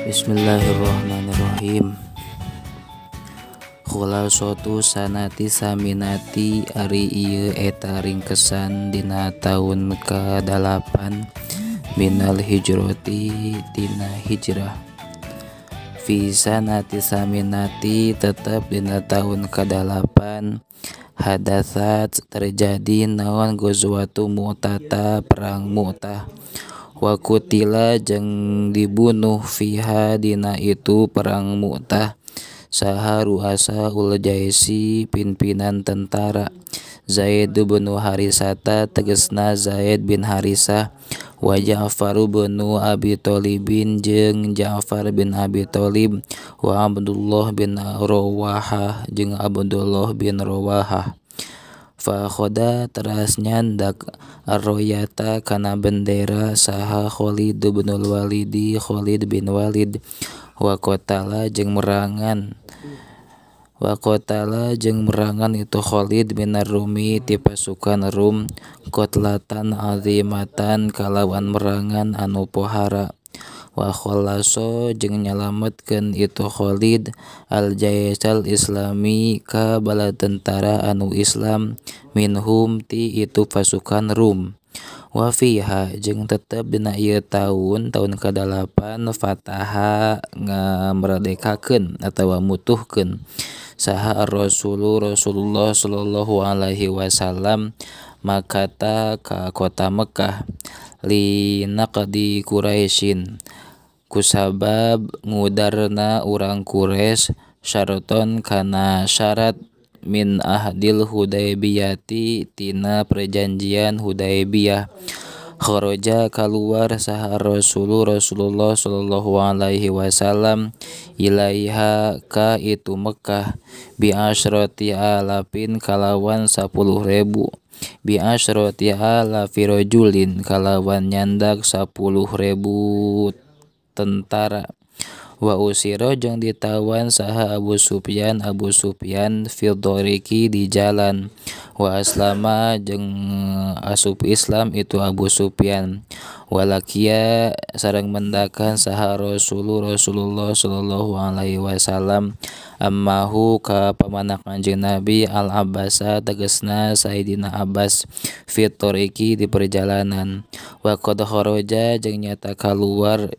Bismillahirrahmanirrahim. Khulasatu sanati saminati ari ieu eta ringkesan dina taun ka-8 minal hijrati tina hijrah. Fi sanati saminati tetep dina taun ka-8 hadatsat terjadi naon ghazwatu Mu'tata perang Mu'tah. Wa qutila jeung dibunuh fiha dina itu perang Mu'tah saha ruasa ul jaisi pimpinan tentara Zaid bin Harisata tegesna Zaid bin Harisah wa Ja'far bin Abi Thalibin jeung Ja'far bin Abi Thalib wa Abdullah bin Rawahah jeung Abdullah bin Rawahah. Fa khoda teras nyandak arroyata kana bendera saha Khalid bin Walidi Khalid bin Walid wa qatala jeung merangan itu Khalid bin Rumi ti pasukan Rum qatlatan azimatan kalawan merangan anu pohara. Wa khalaso jeung nyalametkeun itu Khalid al jaisal islami ka bala tentara anu Islam minhum ti itu pasukan Rum. Wa fiha jeung tetep dina ieu taun ka-8 fataha ngamerdekakeun atawa mutuhkeun saha ar-rasulu Rasulullah sallallahu alaihi wasallam makata ka kota Mekah li naqdi Quraisyin kusabab ngudarna urang Quraisy syaraton kana syarat min ahdil Hudaybiyati tina perjanjian Hudaybiyah. Kharaja kaluar saha Rasulullah sallallahu alaihi wasallam ilaiha ka itu Mekah bi asyrati alafin kalawan 10.000 bi asyrati alafi rajulin kalawan nyandak 10.000 tentara. Wa usira jeung ditawan saha Abu Sufyan fil dhariqi di jalan. Wa aslama jeung asup Islam itu Abu Sufyan. Walakia sareng mendakan saha Rasulullah sallallahu alaihi wasallam ammahu ka pamana Kanjeng Nabi Al Abbasa tegesna Sayyidina Abbas fit thariqi di perjalanan. Wa qad kharaja jeung nyata kaluar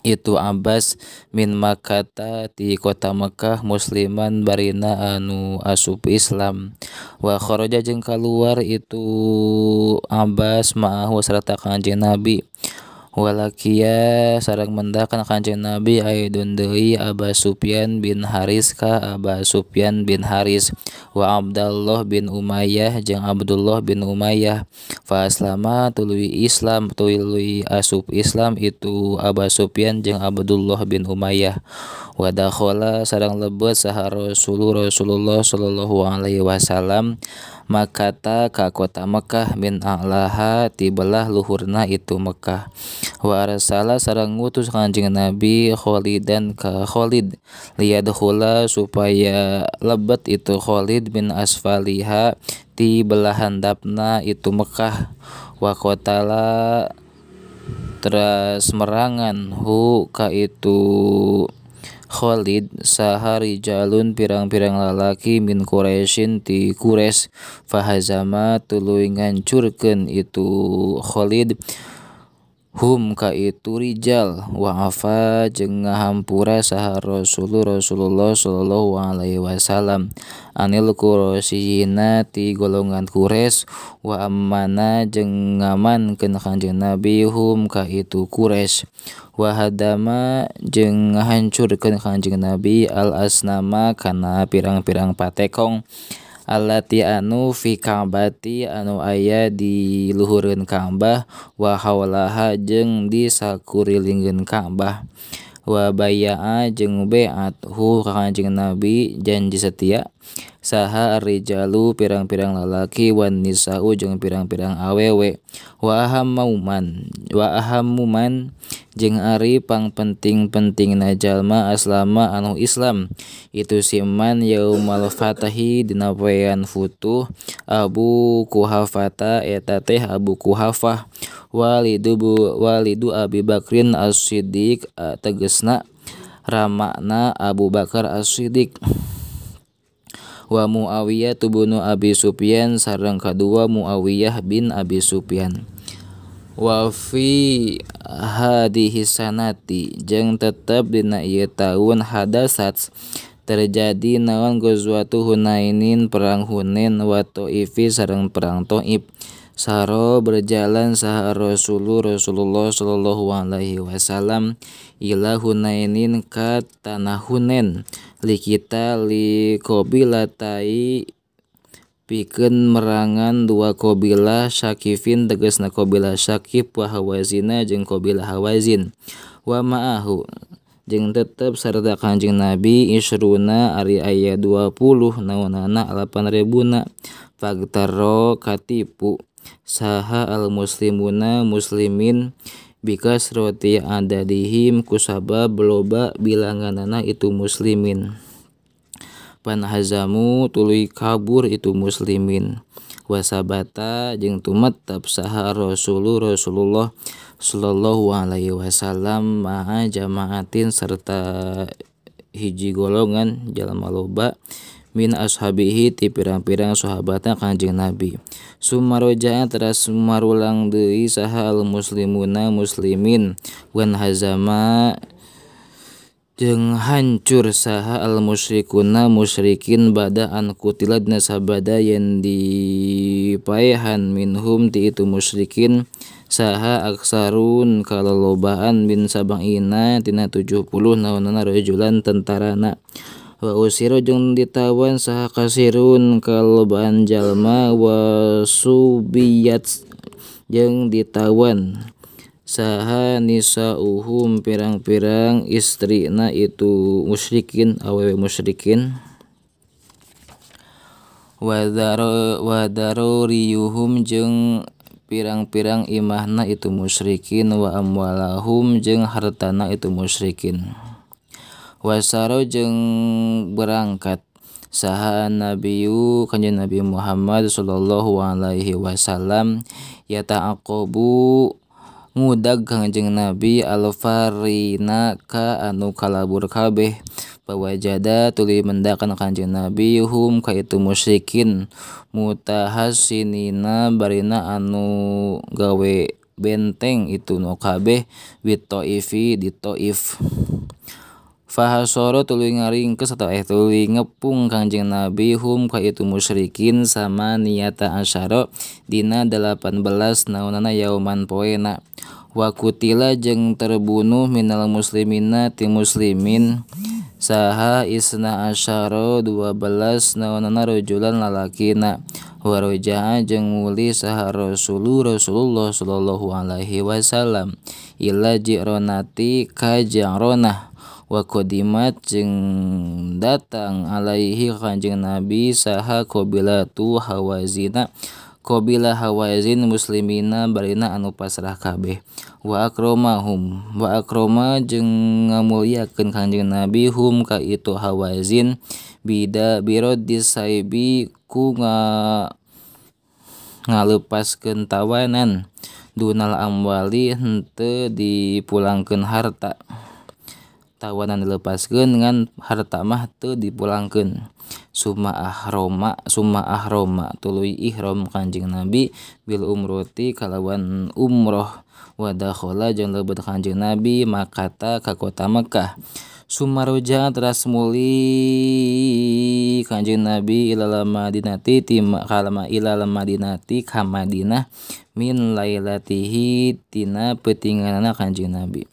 itu Abbas min Makkata ti kota Mekah musliman barina anu asup Islam. Wa kharaja jeung kaluar itu Abbas ma'ahu sarta Kanjeng Nabi. Walakia sareng mendakan Kanjeng Nabi aidun deui Abu Sufyan bin Haris ka Abu Sufyan bin Haris wa Abdullah bin Umayyah jeung Abdullah bin Umayyah. Fa aslama tuluy Islam tuluy asup Islam itu Abu Sufyan jeung Abdullah bin Umayyah. Wa dakhala sareng lebet saha Rasulullah sallallahu alaihi wasallam Makkata ka kota Mekah min a'laha ti belah luhurna itu Mekah. Wa arsala sareng ngutus Kanjeng Nabi Khalidan ka Khalid liyadkhula supaya lebet itu Khalid bin asfaliha ti belah handapna itu Mekah. Wa qatala teras merangan hu ka itu Khalid saha rijalun pirang-pirang lalaki min Quraisyin ti Quraisy fahazama tuluy ngancurkeun itu Khalid hum ka itu rijal. Wa afa jeung ngahampura saha Rasulullah sallallahu alaihi wasallam anil Quraisyina ti golongan Quraisy wa amana jeung ngamankeun Kanjeng Nabi hum ka itu Quraisy. Wa hadama jeung ngahancurkeun Kanjeng Nabi al asnama kana pirang-pirang patekong allati anu fi Ka'bati anu aya di luhureun Ka'bah wa haulaha jeung di sakurilingeun Ka'bah. Wa baya'a jeung baiat hu ka Kanjeng Nabi janji setia saha ar-rijalu pirang-pirang lalaki wan nisa'u jeung pirang-pirang awewe. Wa ahammuman Jeung ari pangpenting-pentingna jalma aslama anu Islam itu siman yaumal fatahi dina poean futuh Abu Quhafata eta teh Abu Quhafah walidu Abi Bakrin As-Siddiq tegesna ramana Abu Bakar As-Siddiq wa Muawiyah tubunu Abi Sufyan sareng kadua Muawiyah bin Abi Sufyan. Wa fi hadhihi sanati jeung tetep dina ieu taun hadasat terjadi naon ghazwatu Hunainin perang Hunain wa Thaifi sareng perang Thaif. Saro berjalan saha Rasulullah sallallahu alaihi wasallam ila Hunainin ka tanah Hunain likita li qabilatai pikeun merangan dua qabilah Syakifin tegasna qabilah Syakif wa Hawazina jeung qabilah Hawazin wa ma'ahu jeung tetep sarta Kanjeng Nabi isruna ari aya 20 naonana 8.000 fagtaro katipu saha al muslimuna muslimin bikasroti adadihim kusabab loba bilanganana itu muslimin panhazamu tuluy kabur itu muslimin wasabata jeung tumetep saha Rasulullah sallallahu alaihi wasallam ma'a jamaatin serta hiji golongan jalma loba min ashabihi ti pirang-pirang sahabatna Kanjeng Nabi. Sumaroja teras marulang deui saha al muslimuna muslimin wan hazama jeung hancur saha al musyrikuna musyrikin bada an kutila dina sabada yen dipaehan minhum ti itu musyrikin saha aksarun kalalobaan min sabangina tina 70 naonana rajulan tentarana wa usiro jeung ditawan saha kasirun kalobaan jalma wa subiyat jeung ditawan saha nisauhum pirang-pirang istrina itu musyrikin awewe musyrikin wa daruriyuhum jeung pirang-pirang imahna itu musyrikin wa amwalahum jeung hartana itu musyrikin wasaro jeung berangkat saha nabiyu kanjeng Nabi Muhammad sallallahu alaihi wasallam yata'aqabu ngudag Kanjeng Nabi alfarina ka anu kalabur kabeh pawajada tuluy mendakan Kanjeng Nabi hum ka itu musyrikin mutahassinina barina anu gawe benteng itu nu kabeh bitaifi di Taif. Fahasoro tuluy ngaringkes atau tuluy ngepung Kanjeng Nabi hum ka itu musyrikin sama niyata asyara dina 18 naonana yauman poena wa kutila jeung terbunuh minal muslimina ti muslimin saha isna asyara 12 naonana rajulan lalakina wa roja'a jeung muli saha Rasulullah sallallahu alaihi wasallam ila jironati ka Ja'ronah wa qadimat jeung datang alaihi Kanjeng Nabi saha qabilatu Hawazina qabilah Hawazin muslimina barina anu pasrah kabeh wa akramahum wa akrama jeung ngamulyakeun Kanjeng Nabi hum ka itu Hawazin bida birodis saibi ku ngalepaskeun tawanan dunal amwali henteu dipulangkeun harta tawanan dilepaskeun ngan harta mah teu dipulangkeun summa ahroma tuluy ihram Kanjeng Nabi bil umroti kalawan umroh wa dakhala jeung lebet Kanjeng Nabi Makkah ka kota Mekah sumaroja teras muli Kanjeng Nabi ilal Madinati kalama ilal Madinati ka Madinah min lailatihi tina peutinganana Kanjeng Nabi.